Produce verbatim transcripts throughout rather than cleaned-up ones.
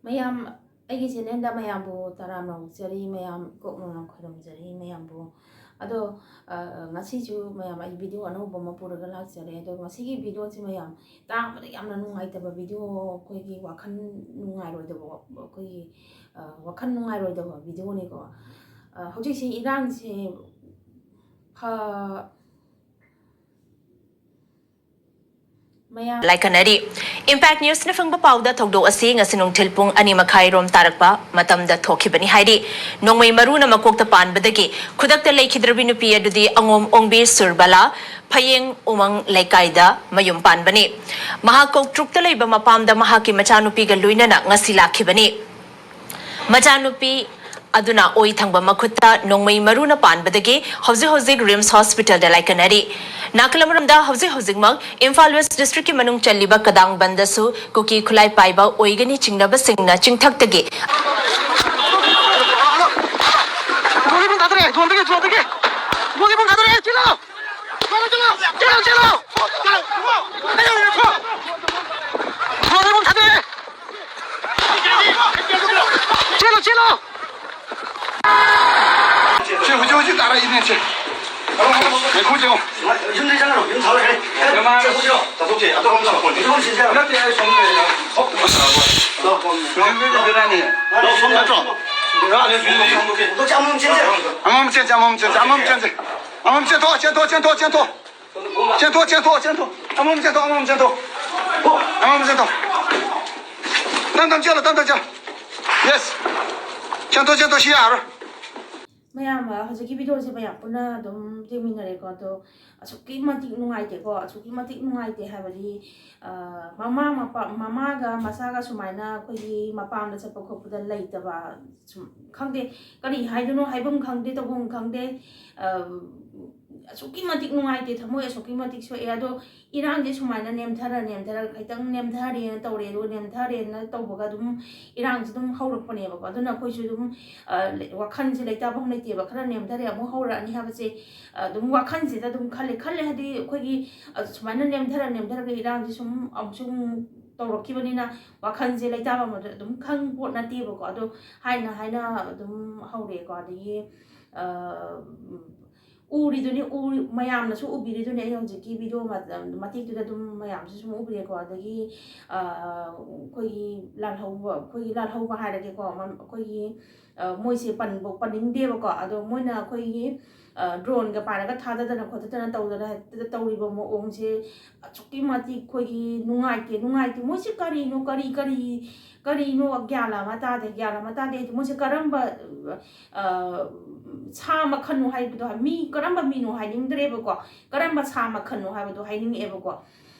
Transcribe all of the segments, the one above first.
ꯃꯌꯥꯝ, ꯑꯩꯒꯤ ꯆꯦꯅꯦꯜꯗ ꯃꯌꯥꯝꯕꯨ ꯇꯔꯥꯝꯅ ꯑꯣꯛꯆꯔꯤ, ꯃꯌꯥꯝ ꯀꯣꯛꯅ ꯈꯣꯏꯔꯝꯖꯔꯤ ꯃꯌꯥꯝꯕꯨ꯫ ꯑꯗꯣ, ꯑ, ꯉꯁꯤꯁꯨ ꯃꯌꯥꯝ ꯑꯩ ꯚꯤꯗꯤꯑꯣ ꯑꯅꯧꯕ ꯑꯃ ꯄꯨꯔꯒ ꯂꯥꯛꯆꯔꯦ꯫ ꯑꯗꯣ ꯉꯁꯤꯒꯤ ꯚꯤꯗꯤꯑꯣꯁꯤ ꯃꯌꯥꯝ ꯇꯥꯕꯗ ꯌꯥꯝꯅ ꯅꯨꯡꯉꯥꯏꯇꯕ ꯚꯤꯗꯤꯑꯣ, ꯑꯩꯈꯣꯏꯒꯤ ꯋꯥꯈꯜ ꯅꯨꯡꯉꯥꯏꯔꯣꯏꯗꯕ, ꯑꯩꯈꯣꯏꯒꯤ, ꯑ, ꯋꯥꯈꯜ ꯅꯨꯡꯉꯥꯏꯔꯣꯏꯗꯕ ꯚꯤꯗꯤꯑꯣꯅꯤꯀꯣ꯫ ꯑ, ꯍꯧꯖꯤꯛꯁꯤ ꯏꯔꯥꯡꯁꯦ ꯐ-, ꯃꯌꯥꯝ ꯂꯥꯏꯀꯠꯅꯔꯤ꯫ Impact Newsꯅ ꯐꯪꯕ ꯄꯥꯎꯗ ꯊꯧꯗꯣꯛ ꯑꯁꯤ ꯉꯁꯤ ꯅꯨꯡꯊꯤꯜ ꯄꯨꯡ ꯑꯅꯤ ꯃꯈꯥꯏ ꯔꯣꯝ ꯇꯥꯔꯛꯄ ꯃꯇꯝꯗ ꯊꯣꯛꯈꯤꯕꯅꯤ ꯍꯥꯏꯔꯤ꯫ ꯅꯣꯡꯃꯩ ꯃꯔꯨꯅ ꯃꯀꯣꯛꯇ ꯄꯥꯟꯕꯗꯒꯤ ꯈꯨꯗꯛꯇ ꯂꯩꯈꯤꯗ꯭ꯔꯕꯤ ꯅꯨꯄꯤ ꯑꯗꯨꯗꯤ ꯑꯉꯣꯝ ꯑꯣꯡꯕꯤ ꯁꯨꯔꯕꯂꯥ, ꯐꯌꯦꯡ ꯎꯃꯪ ꯂꯩꯀꯥꯏꯗ ꯃꯌꯨꯝ ꯄꯥꯟꯕꯅꯤ꯫ ꯃꯍꯥꯛ ꯀꯧꯇ꯭ꯔꯨꯛꯇ ꯂꯩꯕ ꯃꯄꯥꯝꯗ ꯃꯍꯥꯛꯀꯤ ꯃꯆꯥꯅꯨꯄꯤꯒ ꯂꯣꯏꯅꯅ ꯉꯁꯤ ꯂꯥꯛꯈꯤꯕꯅꯤ꯫ ꯃꯆꯥꯅꯨꯄꯤ ꯑꯗꯨꯅ ꯑꯣꯏ ꯊꯪꯕ ꯃꯈꯨꯠꯇ ꯅꯣꯡꯃꯩ ꯃꯔꯨꯅ ꯄꯥꯟꯕꯗꯒꯤ ꯍꯧꯖꯤꯛ ꯍꯧꯖꯤꯛ ꯔꯤꯝꯁ ꯍꯣꯁꯄꯤꯇꯥꯜꯗ ꯂꯥꯏꯀꯠꯅꯔꯤ꯫ ꯅꯥꯀꯜ ꯑꯃꯔꯣꯝꯗ ꯍꯧꯖꯤꯛ ꯍꯧꯖꯤꯛꯃꯛ ꯏꯝꯐꯥꯜ ꯋꯦꯁ ꯗꯤꯁꯇ꯭ꯔꯤꯛꯀꯤ ꯃꯅꯨꯡ ꯆꯜꯂꯤꯕ ꯀꯗꯥꯡꯕꯟꯗꯁꯨ ꯀꯨꯀꯤ ꯈꯨꯠꯂꯥꯏ ꯄꯥꯏꯕ ꯑꯣꯏꯒꯅꯤ ꯆꯤꯡꯅꯕꯁꯤꯡꯅ ꯆꯤꯡꯊꯛꯇꯒꯤ ꯅꯣꯡꯃꯩꯕꯨꯡ ꯊꯥꯗꯣꯔꯛꯑꯦ, ꯗ꯭ꯔꯣꯟꯗꯒꯤ, ꯗ꯭ꯔꯣꯟꯗꯒꯤ꯫ ꯅꯣꯡꯃꯩꯕꯨꯡ ꯊꯥꯗꯣꯔꯛꯑꯦ, ꯆꯦꯜꯂꯣ! ꯆꯦꯜꯂꯣ, ꯆꯦꯜꯂꯣ! ꯆꯦꯜꯂꯣ, ꯆꯦꯜꯂꯣ! ꯗ꯭ꯔꯣꯟꯗꯒꯤ ꯕꯣꯝ ꯊꯥꯗꯣꯔꯛꯑꯦ! ꯆꯦꯜꯂꯣ, ꯆꯦꯜꯂꯣ! ꯁꯦ, ꯍꯧꯖꯤꯛ, ꯍꯧꯖꯤꯛ ꯇꯥꯔꯛꯏꯅꯦ, ꯁꯦ꯫ ꯉꯥꯏꯈꯣ, ꯌꯦꯡꯉꯣ꯫ ꯌꯨꯝꯗ ꯆꯪꯉꯔꯣ, ꯌꯨꯝ ꯊꯥꯗꯣꯛꯈ꯭ꯔꯦ꯫ ꯆꯠꯊꯣꯛꯁꯤꯔꯣ? ꯆꯠꯊꯣꯛꯁꯦ, ꯑꯗꯣꯝ ꯆꯪꯉꯛꯄꯅꯦ꯫ ꯌꯨꯝ ꯆꯪꯁꯤꯔꯣ? ꯅꯠꯇꯦ, ꯑꯩ ꯁꯣꯝꯗ ꯂꯩꯔꯦ꯫ ꯍꯣ, ꯌꯨꯝꯗ ꯂꯩꯔꯦ꯫ ꯅꯪ ꯁꯣꯝ ꯅꯠꯇ꯭ꯔꯣ? ꯅꯠꯇꯦ, ꯑꯩ ꯁꯣꯝꯗ ꯂꯩꯔꯦ꯫ ꯑꯗꯣ ꯆꯦ, ꯑꯃꯃꯝ ꯆꯦꯟꯁꯦ꯫ ꯑꯃꯃꯝ ꯆꯦꯟꯁꯦ, ꯑꯃꯃꯝ ꯆꯦꯟꯁꯦ, ꯑꯃꯃꯝ ꯆꯦꯟꯁꯦ꯫ ꯑꯃꯃꯝ ꯆꯦꯟꯊꯣꯛ, ꯆꯦꯟꯊꯣꯛ, ꯆꯦꯟꯊꯣꯛ, ꯆꯦꯟꯊꯣꯛ꯫ ꯆꯦꯟꯊꯣꯛ, ꯆꯦꯟꯊꯣꯛ, ꯆꯦꯟꯊꯣꯛ꯫ ꯑꯃꯃꯝ ꯆꯦꯟꯊꯣꯛ, ꯑꯃꯃꯝ ꯆꯦꯟꯊꯣꯛ꯫ ꯑꯃꯃꯝ ꯆꯦꯟꯊꯣꯛ꯫ ꯇꯝ ꯇꯝ ꯆꯦꯜꯂꯣ, ꯇꯝ ꯇꯝ ꯆꯦꯜꯂꯣ꯫ ꯌꯦꯁ꯫ ꯆꯦꯟꯊꯣꯛ, ꯆꯦꯟꯊꯣꯛ, ꯁꯤ ꯌꯥꯔꯣꯏ꯫ ꯃꯌꯥꯝ, ꯑ, ꯍꯧꯖꯤꯛꯀꯤ ꯚꯤꯗꯤꯑꯣꯁꯦ ꯃꯌꯥꯝ ꯄꯨꯟꯅ ꯑꯗꯨꯝ ꯌꯦꯡꯃꯤꯟꯅꯔꯦꯀꯣ꯫ ꯑꯗꯣ ꯑꯁꯨꯛꯀꯤ ꯃꯇꯤꯛ ꯅꯨꯡꯉꯥꯏꯇꯦꯀꯣ, ꯑꯁꯨꯛꯀꯤ ꯃꯇꯤꯛ ꯅꯨꯡꯉꯥꯏꯇꯦ ꯍꯥꯏꯕꯗꯤ, ꯑ, ꯃꯃꯥ ꯃꯄꯥ, ꯃꯃꯥꯒ ꯃꯆꯥꯒ ꯁꯨꯃꯥꯏꯅ ꯑꯩꯈꯣꯏꯒꯤ ꯃꯄꯥꯝꯗ ꯆꯠꯄ ꯈꯣꯠꯄꯗ ꯂꯩꯇꯕ, ꯁꯨꯝ ꯈꯪꯗꯦ, ꯀꯔꯤ ꯍꯥꯏꯗꯣꯏꯅꯣ, ꯍꯥꯏꯐꯝ ꯈꯪꯗꯦ, ꯇꯧꯐꯝ ꯈꯪꯗꯦ꯫ ꯑ, ꯑꯁꯨꯛꯀꯤ ꯃꯇꯤꯛ ꯅꯨꯡꯉꯥꯏꯇꯦ, ꯊꯃꯣꯏ ꯑꯁꯨꯛꯀꯤ ꯃꯇꯤꯛ ꯁꯣꯛꯑꯦ꯫ ꯑꯗꯣ ꯏꯔꯥꯡꯁꯦ ꯁꯨꯃꯥꯏꯅ ꯅꯦꯝꯊꯔ ꯅꯦꯝꯊꯔ ꯈꯤꯇꯪ ꯅꯦꯝꯊꯔꯦꯅ ꯇꯧꯔꯦ, ꯑꯗꯨꯒ ꯅꯦꯝꯊꯔꯦꯅ ꯇꯧꯕꯒ ꯑꯗꯨꯝ ꯏꯔꯥꯡꯁꯦ ꯑꯗꯨꯝ ꯍꯧꯔꯛꯄꯅꯦꯕꯀꯣ꯫ ꯑꯗꯨꯅ ꯑꯩꯈꯣꯏꯁꯨ ꯑꯗꯨꯝ, ꯑ, ꯂꯩ-, ꯋꯥꯈꯜꯁꯦ ꯂꯩꯇꯥꯐꯝ ꯂꯩꯇꯦꯕ꯫ ꯈꯔ ꯅꯦꯝꯊꯔꯦ, ꯑꯃꯨꯛ ꯍꯧꯔꯛꯑꯅꯤ ꯍꯥꯏꯕꯁꯦ, ꯑ, ꯑꯗꯨꯝ ꯋꯥꯈꯜꯁꯤꯗ ꯑꯗꯨꯝ ꯈꯜꯂꯦ꯫ ꯈꯜꯂꯦ ꯍꯥꯏꯗꯤ ꯑꯩꯈꯣꯏꯒꯤ, ꯑ, ꯁꯨꯃꯥꯏꯅ ꯅꯦꯝꯊꯔ ꯅꯦꯝꯊꯔꯒ ꯏꯔꯥꯡꯁꯦ ꯁꯨꯝ ꯑꯃꯨꯛꯁꯨ ꯑꯃꯨꯛ ꯇꯧꯔꯛꯈꯤꯕꯅꯤꯅ ꯋꯥꯈꯜꯁꯦ ꯂꯩꯇꯥꯕ ꯑꯃꯗ ꯑꯗꯨꯝ ꯈꯪ ꯄꯣꯠ ꯅꯠꯇꯦꯕꯀꯣ꯫ ꯑꯗꯣ ꯍꯥꯏꯅ ꯍꯥꯏꯅ ꯑꯗꯨꯝ ꯍꯧꯔꯛꯑꯦꯀꯣ꯫ ꯑꯗꯒꯤ, ꯑ, ꯎꯔꯤꯗꯨꯅꯤ, ꯎꯔꯤ-, ꯃꯌꯥꯝꯅꯁꯨ ꯎꯕꯤꯔꯤꯗꯨꯅꯤ꯫ ꯑꯩ ꯍꯧꯖꯤꯛꯀꯤ video ꯃ-, ꯃꯇꯦꯛꯇꯨꯗ ꯑꯗꯨꯝ ꯃꯌꯥꯝꯁꯨ ꯁꯨꯝ ꯎꯕꯤꯔꯦꯀꯣ꯫ ꯑꯗꯒꯤ, ꯑ, ꯑꯩꯈꯣꯏꯒꯤ ꯂꯥꯜꯍꯧꯕ, ꯑꯩꯈꯣꯏꯒꯤ ꯂꯥꯜꯍꯧꯕ ꯍꯥꯏꯔꯒꯦꯀꯣ, ꯃ-, ꯑꯩꯈꯣꯏꯒꯤ, ꯑ, ꯃꯣꯏꯁꯦ ꯄꯟꯕ, ꯄꯟꯅꯤꯡꯗꯦꯕꯀꯣ꯫ ꯑꯗꯣ ꯃꯣꯏꯅ ꯑꯩꯈꯣꯏꯒꯤ, ꯑ, drone ꯒ ꯄꯥꯏꯔꯒ ꯊꯥꯗꯗꯅ ꯈꯣꯠꯇꯗꯅ ꯇꯧꯗꯅ ꯍꯦꯛꯇ ꯇꯧꯔꯤꯕ ꯃꯑꯣꯡꯁꯦ ꯑꯁꯨꯛꯀꯤ ꯃꯇꯤꯛ ꯑꯩꯈꯣꯏꯒꯤ ꯅꯨꯡꯉꯥꯏꯇꯦ, ꯅꯨꯡꯉꯥꯏꯇꯦ꯫ ꯃꯣꯏꯁꯦ ꯀꯔꯤꯅꯣ, ꯀꯔꯤ, ꯀꯔꯤ, ꯀꯔꯤꯅꯣ ꯒ꯭ꯌꯥꯟ ꯑꯃ ꯇꯥꯗꯦ, ꯒ꯭ꯌꯥꯟ ꯑꯃ ꯇꯥꯗꯦ꯫ ꯍꯥꯏꯗꯤ ꯃꯣꯏꯁꯦ ꯀꯔꯝꯕ, ꯑ, ꯁꯥ ꯃꯈꯜꯅꯣ ꯍꯥꯏꯕꯗꯣ, ꯃꯤ ꯀꯔꯝꯕ ꯃꯤꯅꯣ ꯍꯥꯏꯅꯤꯡꯗ꯭ꯔꯦꯕꯀꯣ, ꯀꯔꯝꯕ ꯁꯥ ꯃꯈꯜꯅꯣ ꯍꯥꯏꯕꯗꯣ ꯍꯥꯏꯅꯤꯡꯉꯛꯑꯦꯕꯀꯣ꯫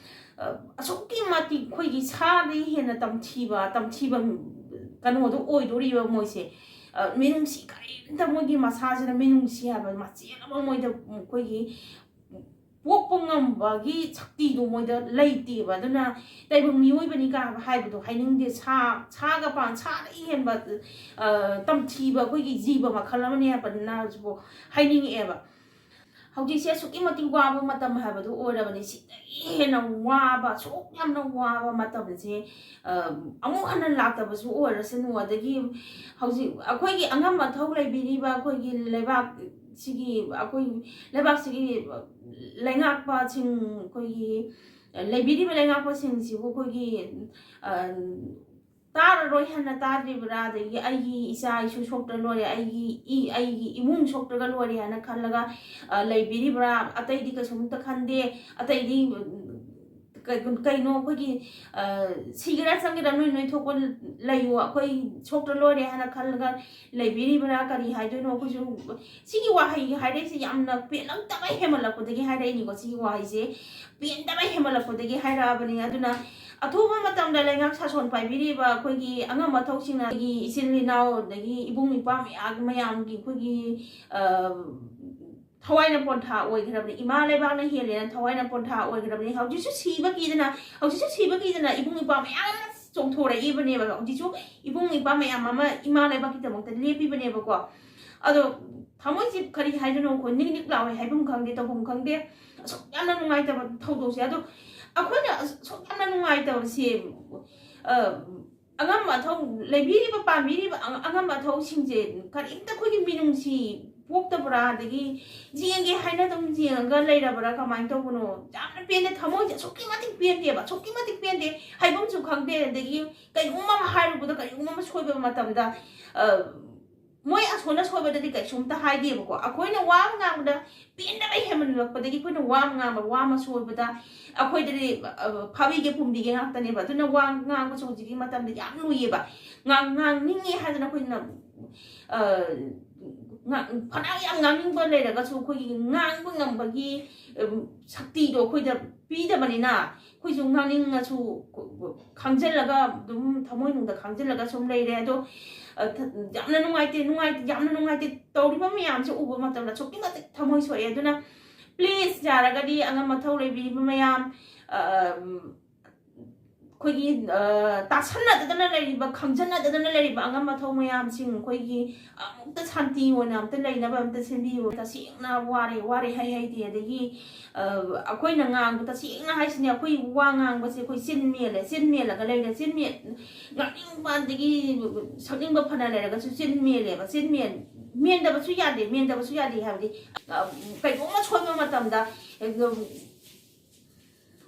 ꯑ, ꯑꯁꯨꯛꯀꯤ ꯃꯇꯤꯛ ꯑꯩꯈꯣꯏꯒꯤ ꯁꯥꯗꯒꯤ ꯍꯦꯟꯅ ꯇꯝꯊꯤꯕ, ꯇꯝꯊꯤꯕ ꯀꯩꯅꯣꯗꯣ ꯑꯣꯏꯗꯣꯔꯤꯕ ꯃꯣꯏꯁꯦ꯫ ꯑ, ꯃꯤꯅꯨꯡꯁꯤ ꯀꯔꯤꯝꯇ, ꯃꯣꯏꯒꯤ ꯃꯁꯥꯁꯤꯗ ꯃꯤꯅꯨꯡꯁꯤ ꯍꯥꯏꯕ ꯃꯆꯦꯠ ꯑꯃ ꯃꯣꯏꯗ, ꯑꯩꯈꯣꯏꯒꯤ ꯄꯣꯛꯄ ꯉꯝꯕꯒꯤ ꯁꯛꯇꯤꯗꯣ ꯃꯣꯏꯗ ꯂꯩꯇꯦꯕ꯫ ꯑꯗꯨꯅ ꯇꯥꯏꯕꯪ ꯃꯤꯑꯣꯏꯕꯅꯤ ꯀꯥ ꯍꯥꯏꯕꯗꯣ ꯍꯥꯏꯅꯤꯡꯗꯦ꯫ ꯁꯥ, ꯁꯥꯒ ꯄꯥꯟ-, ꯁꯥꯗꯒꯤ ꯍꯦꯟꯕ, ꯑ, ꯇꯝꯊꯤꯕ ꯑꯩꯈꯣꯏꯒꯤ ꯖꯤꯕ ꯃꯈꯜ ꯑꯃꯅꯤ ꯍꯥꯏꯕꯅ ꯍꯥꯏꯅꯤꯡꯉꯛꯑꯦꯕ꯫ ꯍꯧꯖꯤꯛꯁꯦ ꯑꯁꯨꯛꯀꯤ ꯃꯇꯤꯛ ꯋꯥꯕ ꯃꯇꯝ ꯍꯥꯏꯕꯗꯨ ꯑꯣꯏꯔꯕꯅꯤ꯫ ꯁꯤꯗꯒꯤ ꯍꯦꯟꯅ ꯋꯥꯕ, ꯑꯁꯨꯛ ꯌꯥꯝꯅ ꯋꯥꯕ ꯃꯇꯝꯁꯦ, ꯑ, ꯑꯃꯨꯛ ꯍꯟꯅ ꯂꯥꯛꯇꯕꯁꯨ ꯑꯣꯏꯔꯁꯅꯨ꯫ ꯑꯗꯒꯤ ꯍꯧꯖꯤꯛ ꯑꯩꯈꯣꯏꯒꯤ ꯑꯉꯝ ꯑꯊꯧ ꯂꯩꯕꯤꯔꯤꯕ ꯑꯩꯈꯣꯏꯒꯤ ꯂꯩꯕꯥꯛꯁꯤꯒꯤ, ꯑꯩꯈꯣꯏ ꯂꯩꯕꯥꯛꯁꯤꯒꯤ ꯂꯩꯉꯥꯛꯄꯁꯤꯡ, ꯑꯩꯈꯣꯏꯒꯤ ꯂꯩꯕꯤꯔꯤꯕ ꯂꯩꯉꯥꯛꯄꯁꯤꯡꯁꯤꯕꯨ ꯑꯩꯈꯣꯏꯒꯤ, ꯑ, ꯇꯥꯔꯔꯣꯏ ꯍꯥꯏꯅ ꯇꯥꯗ꯭ꯔꯤꯕ꯭ꯔꯥ? ꯑꯗꯒꯤ ꯑꯩꯒꯤ ꯏꯆꯥ ꯏꯁꯨ ꯁꯣꯛꯇ꯭ꯔ ꯂꯣꯏꯔꯦ, ꯑꯩꯒꯤ ꯏ-, ꯑꯩꯒꯤ ꯏꯃꯨꯡ ꯁꯣꯛꯇ꯭ꯔꯒ ꯂꯣꯏꯔꯦ ꯍꯥꯏꯅ ꯈꯜꯂꯒ, ꯑ, ꯂꯩꯕꯤꯔꯤꯕ꯭ꯔꯥ? ꯑꯇꯩꯗꯤ ꯀꯩꯁꯨꯝꯇ ꯈꯟꯗꯦ꯫ ꯑꯇꯩꯗꯤ, ꯎꯝ, ꯀꯩ-, ꯀꯩꯅꯣ ꯑꯩꯈꯣꯏꯒꯤ, ꯑ, ꯁꯤꯒꯦꯔꯥ ꯆꯪꯒꯦꯔꯥ ꯅꯣꯏ ꯅꯣꯏ ꯊꯣꯛꯄ ꯂꯩꯌꯨ, ꯑꯩꯈꯣꯏ ꯁꯣꯛꯇ꯭ꯔ ꯂꯣꯏꯔꯦ ꯍꯥꯏꯅ ꯈꯜꯂꯒ ꯂꯩꯕꯤꯔꯤꯕ꯭ꯔꯥ? ꯀꯔꯤ ꯍꯥꯏꯗꯣꯏꯅꯣ? ꯑꯩꯈꯣꯏꯁꯨ ꯁꯤꯒꯤ ꯋꯥꯍꯩ ꯍꯥꯏꯔꯛꯏꯁꯦ ꯌꯥꯝꯅ ꯄꯦꯜꯂꯛꯇꯕ ꯍꯦꯟꯃꯠꯂꯛꯄꯗꯒꯤ ꯍꯥꯏꯔꯛꯏꯅꯤꯀꯣ꯫ ꯁꯤꯒꯤ ꯋꯥꯍꯩꯁꯦ ꯄꯦꯟꯗꯕ ꯍꯦꯟꯃꯠꯂꯛꯄꯗꯒꯤ ꯍꯥꯏꯔꯛꯑꯕꯅꯤ꯫ ꯑꯗꯨꯅ ꯑꯊꯨꯕ ꯃꯇꯝꯗ ꯂꯩꯉꯥꯛ ꯁꯥꯁꯣꯟ ꯄꯥꯏꯕꯤꯔꯤꯕ ꯑꯩꯈꯣꯏꯒꯤ ꯑꯉꯝ ꯑꯊꯧꯁꯤꯡꯅ ꯑꯩꯒꯤ ꯏꯆꯤꯜ ꯏꯅꯥꯎ ꯑꯗꯒꯤ ꯏꯕꯨꯡ ꯏꯄ꯭ꯋꯥ ꯃꯌꯥꯝ, ꯃꯌꯥꯝꯒꯤ ꯑꯩꯈꯣꯏꯒꯤ, ꯑ, ꯊꯋꯥꯏꯅ ꯄꯣꯟꯊꯥ ꯑꯣꯏꯈ꯭ꯔꯕꯅꯤ, ꯏꯃꯥ ꯂꯩꯕꯥꯛꯅ ꯍꯦꯜꯂꯦꯅ ꯊꯋꯥꯏꯅ ꯄꯣꯟꯊꯥ ꯑꯣꯏꯈ꯭ꯔꯕꯅꯤ꯫ ꯍꯧꯖꯤꯛꯁꯨ ꯁꯤꯕ ꯀꯤꯗꯅ, ꯍꯧꯖꯤꯛꯁꯨ ꯁꯤꯕ ꯀꯤꯗꯅ ꯏꯕꯨꯡ ꯏꯄ꯭ꯋꯥ ꯃꯌꯥꯝ ꯑꯃ ꯆꯣꯡꯊꯣꯔꯛꯏꯕꯅꯦꯕ꯫ ꯍꯧꯖꯤꯛꯁꯨ ꯏꯕꯨꯡ ꯏꯄ꯭ꯋꯥ ꯃꯌꯥꯝ ꯑꯃ ꯏꯃꯥ ꯂꯩꯕꯥꯛꯀꯤꯗꯃꯛꯇ ꯂꯦꯞꯄꯤꯕꯅꯦꯕꯀꯣ꯫ ꯑꯗꯣ ꯊꯃꯣꯏꯁꯤ ꯀꯔꯤ ꯍꯥꯏꯗꯣꯏꯅꯣ, ꯑꯩꯈꯣꯏ ꯅꯤꯛ ꯅꯤꯛ ꯂꯥꯎꯋꯦ, ꯍꯥꯏꯐꯝ ꯈꯪꯗꯦ, ꯇꯧꯐꯝ ꯈꯪꯗꯦ꯫ ꯑꯁꯨꯛ ꯌꯥꯝꯅ ꯅꯨꯡꯉꯥꯏꯇꯕ ꯊꯧꯗꯣꯛꯁꯦ꯫ ꯑꯗꯣ ꯑꯩꯈꯣꯏꯅ ꯑꯁꯨꯛ ꯌꯥꯝꯅ ꯅꯨꯡꯉꯥꯏꯇꯕꯁꯦ, ꯑ, ꯑꯉꯝ ꯑꯊꯧ ꯂꯩꯕꯤꯔꯤꯕ, ꯄꯥꯟꯕꯤꯔꯤꯕ ꯑꯉ-, ꯑꯉꯝ ꯑꯊꯧꯁꯤꯡꯁꯦ ꯀꯔꯤꯝꯇ ꯑꯩꯈꯣꯏꯒꯤ ꯃꯤꯅꯨꯡꯁꯤ ꯄꯣꯛꯇꯕ꯭ꯔꯥ, ꯑꯗꯒꯤ ꯌꯦꯡꯒꯦ ꯍꯥꯏꯅ ꯑꯗꯨꯝ ꯌꯦꯡꯉꯒ ꯂꯩꯔꯕ꯭ꯔꯥ, ꯀꯃꯥꯏꯅ ꯇꯧꯕꯅꯣ? ꯌꯥꯝꯅ ꯄꯦꯟꯗꯦ, ꯊꯃꯣꯏꯁꯦ ꯑꯁꯨꯛꯀꯤ ꯃꯇꯤꯛ ꯄꯦꯟꯗꯦꯕ, ꯑꯁꯨꯛꯀꯤ ꯃꯇꯤꯛ ꯄꯦꯟꯗꯦ, ꯍꯥꯏꯐꯝꯁꯨ ꯈꯪꯗꯦ꯫ ꯑꯗꯒꯤ ꯀꯩꯒꯨꯝꯕ ꯑꯃ ꯍꯥꯏꯔꯨꯕꯗ, ꯀꯩꯒꯨꯝꯕ ꯑꯃ ꯁꯣꯏꯕ ꯃꯇꯝꯗ, ꯑ, ꯃꯣꯏ ꯑꯁꯣꯟ ꯑꯁꯣꯏꯕꯗꯗꯤ ꯀꯩꯁꯨꯝꯇ ꯍꯥꯏꯗꯦꯕꯀꯣ꯫ ꯑꯩꯈꯣꯏꯅ ꯋꯥ ꯑꯃ ꯉꯥꯡꯕꯗ ꯄꯦꯟꯗꯕ ꯍꯦꯟꯃꯟꯂꯛꯄꯗꯒꯤ ꯑꯩꯈꯣꯏꯅ ꯋꯥ ꯑꯃ ꯉꯥꯡꯕ, ꯋꯥ ꯑꯃ ꯁꯣꯏꯕꯗ ꯑꯩꯈꯣꯏꯗꯗꯤ, ꯑ, ꯐꯥꯕꯤꯒꯦ ꯄꯨꯝꯕꯤꯒꯦ ꯉꯥꯛꯇꯅꯦꯕ꯫ ꯑꯗꯨꯅ ꯋꯥ ꯉꯥꯡꯕꯁꯨ ꯍꯧꯖꯤꯛꯀꯤ ꯃꯇꯝꯗ ꯌꯥꯝ ꯂꯨꯏꯌꯦꯕ꯫ ꯉꯥꯡ-, ꯉꯥꯡꯅꯤꯡꯉꯦ ꯍꯥꯏꯗꯅ ꯑꯩꯈꯣꯏꯅ, ꯑ, ꯉꯥꯡ-, ꯐꯅ ꯌꯥꯝ ꯉꯥꯡꯅꯤꯡꯕ ꯂꯩꯔꯒꯁꯨ ꯑꯩꯈꯣꯏꯒꯤ ꯉꯥꯡꯕ ꯉꯝꯕꯒꯤ, ꯎꯝ, ꯁꯛꯇꯤꯗꯣ ꯑꯩꯈꯣꯏꯗ ꯄꯤꯗꯕꯅꯤꯅ, ꯑꯩꯈꯣꯏꯁꯨ ꯉꯥꯡꯅꯤꯡꯉꯁꯨ ꯈꯥꯡꯖꯤꯜꯂꯒ, ꯑꯗꯨꯝ ꯊꯃꯣꯏꯅꯨꯡꯗ ꯈꯥꯡꯖꯤꯜꯂꯒ ꯁꯨꯝ ꯂꯩꯔꯦ꯫ ꯑꯗꯣ, ꯑ, ꯊ-, ꯌꯥꯝꯅ ꯅꯨꯡꯉꯥꯏꯇꯦ, ꯅꯨꯡꯉꯥꯏꯇꯦ, ꯌꯥꯝꯅ ꯅꯨꯡꯉꯥꯏꯇꯦ꯫ ꯇꯧꯔꯤꯕ ꯃꯌꯥꯝꯁꯦ ꯎꯕ ꯃꯇꯝꯗ ꯑꯁꯨꯛꯀꯤ ꯃꯇꯤꯛ ꯊꯃꯣꯏ ꯁꯣꯛꯑꯦ꯫ ꯑꯗꯨꯅ please, ꯌꯥꯔꯒꯗꯤ ꯑꯉꯝ ꯑꯊꯧ ꯂꯩꯕꯤꯔꯤꯕ ꯃꯌꯥꯝ, ꯑ, ꯑꯩꯈꯣꯏꯒꯤ, ꯑ, ꯇꯥꯁꯟꯅꯗꯗꯅ ꯂꯩꯔꯤꯕ, ꯈꯪꯖꯟꯅꯗꯗꯅ ꯂꯩꯔꯤꯕ ꯑꯉꯝ ꯑꯊꯧ ꯃꯌꯥꯝꯁꯤꯡ, ꯑꯩꯈꯣꯏꯒꯤ ꯑꯃꯨꯛꯇ ꯁꯥꯟꯇꯤ ꯑꯣꯏꯅ ꯑꯝꯇ ꯂꯩꯅꯕ ꯑꯝꯇ ꯁꯤꯟꯕꯤꯌꯨ꯫ ꯇꯁꯦꯡꯅ ꯋꯥꯔꯦ, ꯋꯥꯔꯦ ꯍꯥꯏ ꯍꯩꯇꯦ꯫ ꯑꯗꯒꯤ, ꯑ, ꯑꯩꯈꯣꯏꯅ ꯉꯥꯡꯕ, ꯇꯁꯦꯡꯅ ꯍꯥꯏꯁꯤꯅꯦ, ꯑꯩꯈꯣꯏ ꯋꯥ ꯉꯥꯡꯕꯁꯦ ꯑꯩꯈꯣꯏ ꯆꯤꯟ ꯃꯦꯜꯂꯦ, ꯆꯤꯟ ꯃꯦꯜꯂꯒ ꯂꯩꯔꯦ꯫ ꯆꯤꯟ ꯃꯦꯜ-, ꯉꯥꯡꯅꯤꯡꯕ, ꯑꯗꯒꯤ ꯁꯛꯅꯤꯡꯕ ꯐꯅ ꯂꯩꯔꯒꯁꯨ ꯆꯤꯟ ꯃꯦꯜꯂꯦꯕ꯫ ꯆꯤꯟ ꯃꯦꯟ-, ꯃꯦꯟꯗꯕꯁꯨ ꯌꯥꯗꯦ, ꯃꯦꯟꯗꯕꯁꯨ ꯌꯥꯗꯦ ꯍꯥꯏꯕꯗꯤ, ꯑ, ꯀꯩꯅꯣꯝꯃ ꯁꯣꯏꯕ ꯃꯇꯝꯗ, ꯑ,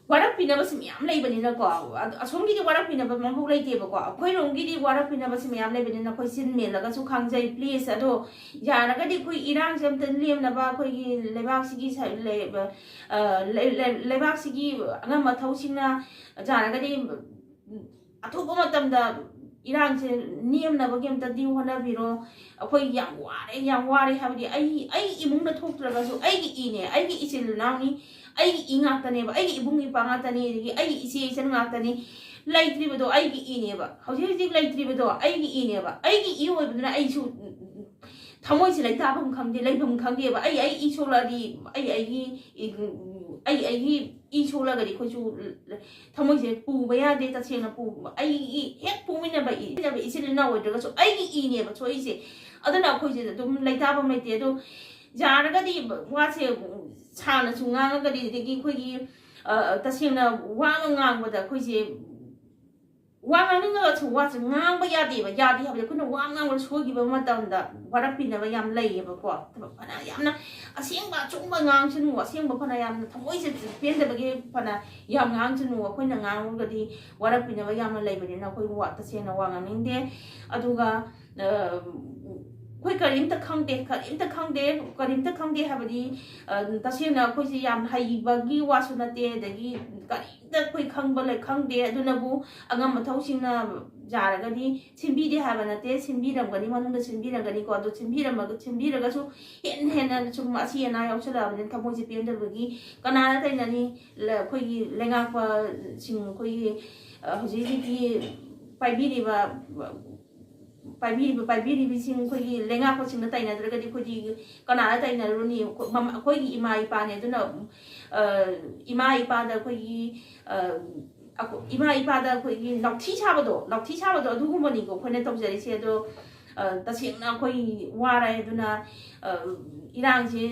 ꯋꯥꯔꯛꯄꯤꯅꯕꯁꯤ ꯃꯌꯥꯝ ꯂꯩꯕꯅꯤꯅꯀꯣ, ꯑ-, ꯑꯁꯣꯝꯒꯤꯗꯤ ꯋꯥꯔꯛꯄꯤꯅꯕ ꯃꯕꯨꯛ ꯂꯩꯇꯦꯕꯀꯣ, ꯑꯩꯈꯣꯏꯔꯣꯝꯒꯤꯗꯤ ꯋꯥꯔꯛꯄꯤꯅꯕꯁꯤ ꯃꯌꯥꯝ ꯂꯩꯕꯅꯤꯅ ꯑꯩꯈꯣꯏ ꯆꯤꯟ ꯃꯦꯜꯂꯒꯁꯨ ꯈꯪꯖꯩ꯫ Please, ꯑꯗꯣ ꯌꯥꯔꯒꯗꯤ ꯑꯩꯈꯣꯏ ꯏꯔꯥꯡꯁꯦ ꯑꯝꯇ ꯂꯦꯝꯅꯕ, ꯑꯩꯈꯣꯏꯒꯤ ꯂꯩꯕꯥꯛꯁꯤꯒꯤ ꯁ-, ꯂꯩ-, ꯑ, ꯂꯩ-, ꯂꯩ-, ꯂꯩꯕꯥꯛꯁꯤꯒꯤ ꯑꯉꯝ ꯑꯊꯧꯁꯤꯡꯅ ꯌꯥꯔꯒꯗꯤ ꯑꯊꯨꯕ ꯃꯇꯝꯗ ꯏꯔꯥꯡꯁꯦ ꯅꯦꯝꯅꯕꯒꯤ ꯑꯝꯇꯗꯤ ꯍꯣꯠꯅꯕꯤꯔꯣ꯫ ꯑꯩꯈꯣꯏ ꯌꯥꯝ ꯋꯥꯔꯦ, ꯌꯥꯝ ꯋꯥꯔꯦ ꯍꯥꯏꯕꯗꯤ ꯑꯩ, ꯑꯩ ꯏꯃꯨꯡꯗ ꯊꯣꯛꯇ꯭ꯔꯒꯁꯨ ꯑꯩꯒꯤ ꯏꯅꯦ, ꯑꯩꯒꯤ ꯏꯆꯤꯜ ꯏꯅꯥꯎꯅꯤ, ꯑꯩꯒꯤ ꯏ ꯉꯥꯛꯇꯅꯦꯕ, ꯑꯩꯒꯤ ꯏꯕꯨꯡ ꯏꯄ꯭ꯋꯥ ꯉꯥꯛꯇꯅꯤ, ꯑꯗꯒꯤ ꯑꯩꯒꯤ ꯏꯆꯦ ꯏꯆꯟ ꯉꯥꯛꯇꯅꯤ꯫ ꯂꯩꯇ꯭ꯔꯤꯕꯗꯣ ꯑꯩꯒꯤ ꯏꯅꯦꯕ, ꯍꯧꯖꯤꯛ ꯍꯧꯖꯤꯛ ꯂꯩꯇ꯭ꯔꯤꯕꯗꯣ ꯑꯩꯒꯤ ꯏꯅꯦꯕ꯫ ꯑꯩꯒꯤ ꯏ ꯑꯣꯏꯕꯗꯨꯅ ꯑꯩꯁꯨ ꯊꯃꯣꯏꯁꯦ ꯂꯩꯇꯥꯐꯝ ꯈꯪꯗꯦ, ꯂꯩꯐꯝ ꯈꯪꯗꯦꯕ꯫ ꯑꯩ, ꯑꯩ ꯏ ꯁꯣꯛꯂꯛꯑꯗꯤ, ꯑꯩ, ꯑꯩꯒꯤ ꯏ-, ꯑꯩ, ꯑꯩꯒꯤ ꯏ ꯁꯣꯛꯂꯛꯑꯒꯗꯤ ꯑꯩꯈꯣꯏꯁꯨ ꯊꯃꯣꯏꯁꯦ ꯄꯨꯕ ꯌꯥꯗꯦ꯫ ꯇꯁꯦꯡꯅ ꯄꯨ-, ꯑꯩꯒꯤ ꯍꯦꯛ ꯄꯣꯛꯃꯤꯟꯅꯕ ꯏ-, ꯄꯣꯛꯃꯤꯟꯅꯕ ꯏꯆꯤꯜ ꯏꯅꯥꯎ ꯑꯣꯏꯗ꯭ꯔꯒꯁꯨ ꯑꯩꯒꯤ ꯏꯅꯦꯕ ꯁꯣꯛꯏꯁꯦ꯫ ꯑꯗꯨꯅ ꯑꯩꯈꯣꯏꯁꯦ ꯑꯗꯨꯝ ꯂꯩꯇꯥꯐꯝ ꯂꯩꯇꯦ꯫ ꯑꯗꯣ ꯌꯥꯔꯒꯗꯤ ꯋꯥꯁꯦ ꯁꯥꯡꯅꯁꯨ ꯉꯥꯡꯉꯒꯗꯤ, ꯑꯗꯒꯤ ꯑꯩꯈꯣꯏꯒꯤ ꯑ, ꯇꯁꯦꯡꯅ ꯋꯥ ꯑꯃ ꯉꯥꯡꯕꯗ ꯑꯩꯈꯣꯏꯁꯦ ꯋꯥ ꯉꯥꯡꯅꯤꯡꯉꯒꯁꯨ ꯋꯥꯁꯦ ꯉꯥꯡꯕ ꯌꯥꯗꯦꯕ꯫ ꯌꯥꯗꯦ ꯍꯥꯏꯕꯗꯤ ꯑꯩꯈꯣꯏꯅ ꯋꯥ ꯉꯥꯡꯕꯗ ꯁꯣꯏꯈꯤꯕ ꯃꯇꯝꯗ ꯋꯥꯔꯛꯄꯤꯅꯕ ꯌꯥꯝ ꯂꯩꯌꯦꯕꯀꯣ꯫ ꯐꯅ ꯌꯥꯝꯅ ꯑꯁꯦꯡꯕ ꯑꯆꯨꯝꯕ ꯉꯥꯡꯁꯅꯨ, ꯑꯁꯦꯡꯕ ꯐꯅ ꯌꯥꯝꯅ ꯊꯃꯣꯏꯁꯦ ꯄꯦꯟꯗꯕꯒꯤ ꯐꯅ ꯌꯥꯝ ꯉꯥꯡꯁꯅꯨ, ꯑꯩꯈꯣꯏꯅ ꯉꯥꯡꯉꯒꯗꯤ ꯋꯥꯔꯛꯄꯤꯅꯕ ꯌꯥꯝꯅ ꯂꯩꯕꯅꯤꯅ ꯑꯩꯈꯣꯏ ꯋꯥ-, ꯇꯁꯦꯡꯅ ꯋꯥ ꯉꯥꯡꯅꯤꯡꯗꯦ꯫ ꯑꯗꯨꯒ ꯑ, ꯑꯩꯈꯣꯏ ꯀꯔꯤꯝꯇ ꯈꯪꯗꯦ, ꯀꯔꯤꯝꯇ ꯈꯪꯗꯦ, ꯀꯔꯤꯝꯇ ꯈꯪꯗꯦ ꯍꯥꯏꯕꯗꯤ, ꯑ, ꯇꯁꯦꯡꯅ ꯑꯩꯈꯣꯏꯁꯦ ꯌꯥꯝ ꯍꯩꯕꯒꯤ ꯋꯥꯁꯨ ꯅꯠꯇꯦ, ꯑꯗꯒꯤ ꯀꯔꯤꯝꯇ ꯑꯩꯈꯣꯏ ꯈꯪꯕ ꯂꯩ, ꯈꯪꯗꯦ꯫ ꯑꯗꯨꯅꯕꯨ ꯑꯉꯝ ꯑꯊꯧꯁꯤꯡꯅ ꯌꯥꯔꯒꯗꯤ ꯁꯤꯟꯕꯤꯗꯦ ꯍꯥꯏꯕ ꯅꯠꯇꯦ, ꯁꯤꯟꯕꯤꯔꯝꯒꯅꯤ, ꯃꯅꯨꯡꯗ ꯁꯤꯟꯕꯤꯔꯝꯒꯅꯤꯀꯣ꯫ ꯑꯗꯣ ꯁꯤꯟꯕꯤꯔꯝꯃꯒ, ꯁꯤꯟꯕꯤꯔꯒꯁꯨ ꯍꯦꯟꯅ ꯍꯦꯟꯅ ꯁꯨꯝ ꯑꯁꯤ ꯑꯅꯥ ꯌꯥꯎꯁꯜꯂꯛꯑꯕꯅꯤꯅ ꯊꯃꯣꯏꯁꯦ ꯄꯦꯟꯗꯕꯒꯤ ꯀꯅꯥꯅ ꯇꯩꯅꯅꯤ? ꯂ-, ꯑꯩꯈꯣꯏꯒꯤ ꯂꯩꯉꯥꯛꯄꯁꯤꯡ, ꯑꯩꯈꯣꯏꯒꯤ, ꯑ, ꯍꯧꯖꯤꯛ ꯍꯧꯖꯤꯛꯀꯤ ꯄꯥꯏꯕꯤꯔꯤꯕ ꯄꯥꯏꯕꯤꯔꯤꯕ, ꯄꯥꯏꯕꯤꯔꯤꯕꯁꯤꯡ ꯑꯩꯈꯣꯏꯒꯤ ꯂꯩꯉꯥꯛꯄꯁꯤꯡꯅ ꯇꯩꯅꯗ꯭ꯔꯒꯗꯤ ꯑꯩꯈꯣꯏꯗꯤ ꯀꯅꯥꯅ ꯇꯩꯅꯔꯨꯅꯤ? ꯑꯩꯈꯣꯏ-, ꯃꯃ-, ꯑꯩꯈꯣꯏꯒꯤ ꯏꯃꯥ ꯏꯄꯥꯅꯦ꯫ ꯑꯗꯨꯅ, ꯑ, ꯏꯃꯥ ꯏꯄꯥꯗ ꯑꯩꯈꯣꯏꯒꯤ, ꯑ, ꯑꯩꯈꯣ-, ꯏꯃꯥ ꯏꯄꯥꯗ ꯑꯩꯈꯣꯏꯒꯤ ꯂꯥꯎꯊꯤ ꯁꯥꯕꯗꯣ, ꯂꯥꯎꯊꯤ ꯁꯥꯕꯗꯣ ꯑꯗꯨꯒꯨꯝꯕꯅꯤꯀꯣ ꯑꯩꯈꯣꯏꯅ ꯇꯧꯖꯔꯤꯁꯦ꯫ ꯑꯗꯣ, ꯑ, ꯇꯁꯦꯡꯅ ꯑꯩꯈꯣꯏ ꯋꯥꯔꯦ꯫ ꯑꯗꯨꯅ, ꯑ, ꯏꯔꯥꯡꯁꯦ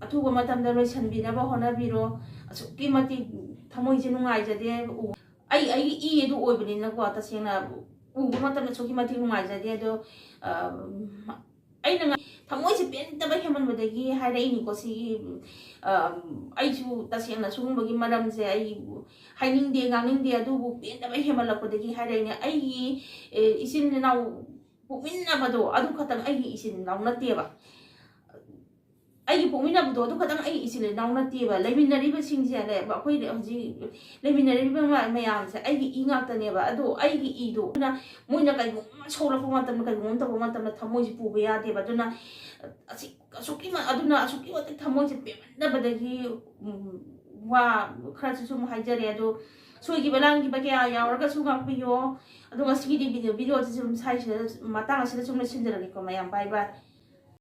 ꯑꯊꯨꯕ ꯃꯇꯝꯗ ꯂꯣꯏꯁꯤꯟꯕꯤꯅꯕ ꯍꯣꯠꯅꯕꯤꯔꯣ꯫ ꯑꯁꯨꯛꯀꯤ ꯃꯇꯤꯛ ꯊꯃꯣꯏꯁꯦ ꯅꯨꯡꯉꯥꯏꯖꯗꯦ꯫ ꯎ-, ꯑꯩ, ꯑꯩꯒꯤ ꯏ ꯑꯗꯨ ꯑꯣꯏꯕꯅꯤꯅꯀꯣ, ꯇꯁꯦꯡꯅ ꯎꯕ ꯃꯇꯝꯗ ꯑꯁꯨꯛꯀꯤ ꯃꯇꯤꯛ ꯅꯨꯡꯉꯥꯏꯖꯗꯦ꯫ ꯑꯗꯣ, ꯑ, ꯑꯩꯅ ꯉ-, ꯊꯃꯣꯏꯁꯦ ꯄꯦꯟꯗꯕ ꯍꯦꯟꯃꯟꯕꯗꯒꯤ ꯍꯥꯏꯔꯛꯏꯅꯤꯀꯣ꯫ ꯁꯤꯒꯤ, ꯑ, ꯑꯩꯁꯨ ꯇꯁꯦꯡꯅ ꯁꯤꯒꯨꯝꯕꯒꯤ ꯃꯔꯝꯁꯦ ꯑꯩ ꯍꯥꯏꯅꯤꯡꯗꯦ, ꯉꯥꯡꯅꯤꯡꯗꯦ, ꯑꯗꯨꯕꯨ ꯄꯦꯟꯗꯕ ꯍꯦꯟꯃꯜꯂꯛꯄꯗꯒꯤ ꯍꯥꯏꯔꯛꯏꯅꯦ꯫ ꯑꯩꯒꯤ, ꯑꯦ, ꯏꯆꯤꯟ ꯏꯅꯥꯎ ꯄꯣꯛꯃꯤꯟꯅꯕꯗꯣ ꯑꯗꯨ ꯈꯛꯇꯪ ꯑꯩꯒꯤ ꯏꯆꯤꯟ ꯏꯅꯥꯎ ꯅꯠꯇꯦꯕ꯫ ꯑꯩꯒꯤ ꯄꯣꯛꯃꯤꯟꯅꯕꯗꯣ ꯑꯗꯨ ꯈꯛꯇꯪ ꯑꯩꯒꯤ ꯏꯆꯤꯜ ꯏꯅꯥꯎ ꯅꯠꯇꯦꯕ꯫ ꯂꯩꯃꯤꯟꯅꯔꯤꯕꯁꯤꯡꯁꯦ, ꯑꯩꯈꯣꯏ ꯍꯧꯖꯤꯛ ꯂꯩꯃꯤꯟꯅꯔꯤꯕ ꯃ-, ꯃꯌꯥꯝꯁꯦ ꯑꯩꯒꯤ ꯏ ꯉꯥꯛꯇꯅꯦꯕ꯫ ꯑꯗꯣ ꯑꯩꯒꯤ ꯏꯗꯣ ꯑꯗꯨꯅ ꯃꯣꯏꯅ ꯀꯩꯒꯨꯝꯕ ꯑꯃ ꯁꯣꯛꯂꯛꯄ ꯃꯇꯝꯗ, ꯀꯩꯒꯨꯝꯕ ꯑꯃ ꯇꯧꯕ ꯃꯇꯝꯗ ꯊꯃꯣꯏꯁꯦ ꯄꯨꯕ ꯌꯥꯗꯦꯕ꯫ ꯑꯗꯨꯅ ꯑꯁꯤ-, ꯑꯁꯨꯛꯀꯤ ꯃ-, ꯑꯗꯨꯅ ꯑꯁꯨꯛꯀꯤ ꯃꯇꯤꯛ ꯊꯃꯣꯏꯁꯦ ꯄꯦꯟꯃꯟꯗꯕꯗꯒꯤ, ꯎꯝ, ꯋꯥ ꯈꯔꯁꯨ ꯁꯨꯝ ꯍꯥꯏꯖꯔꯦ꯫ ꯑꯗꯣ ꯁꯣꯏꯈꯤꯕ ꯂꯥꯟꯈꯤꯕ ꯀꯌꯥ ꯌꯥꯎꯔꯒꯁꯨ ꯉꯥꯛꯄꯤꯌꯣ꯫ ꯑꯗꯣ ꯉꯁꯤꯒꯤꯗꯤ video, videoꯁꯦ ꯁꯨꯝ ꯁ꯭ꯋꯥꯏꯁꯤꯗ, ꯃꯇꯥꯡ ꯑꯁꯤꯗ ꯁꯨꯝ ꯂꯣꯏꯁꯤꯟꯖꯔꯒꯦꯀꯣ ꯃꯌꯥꯝ꯫ Bye bye꯫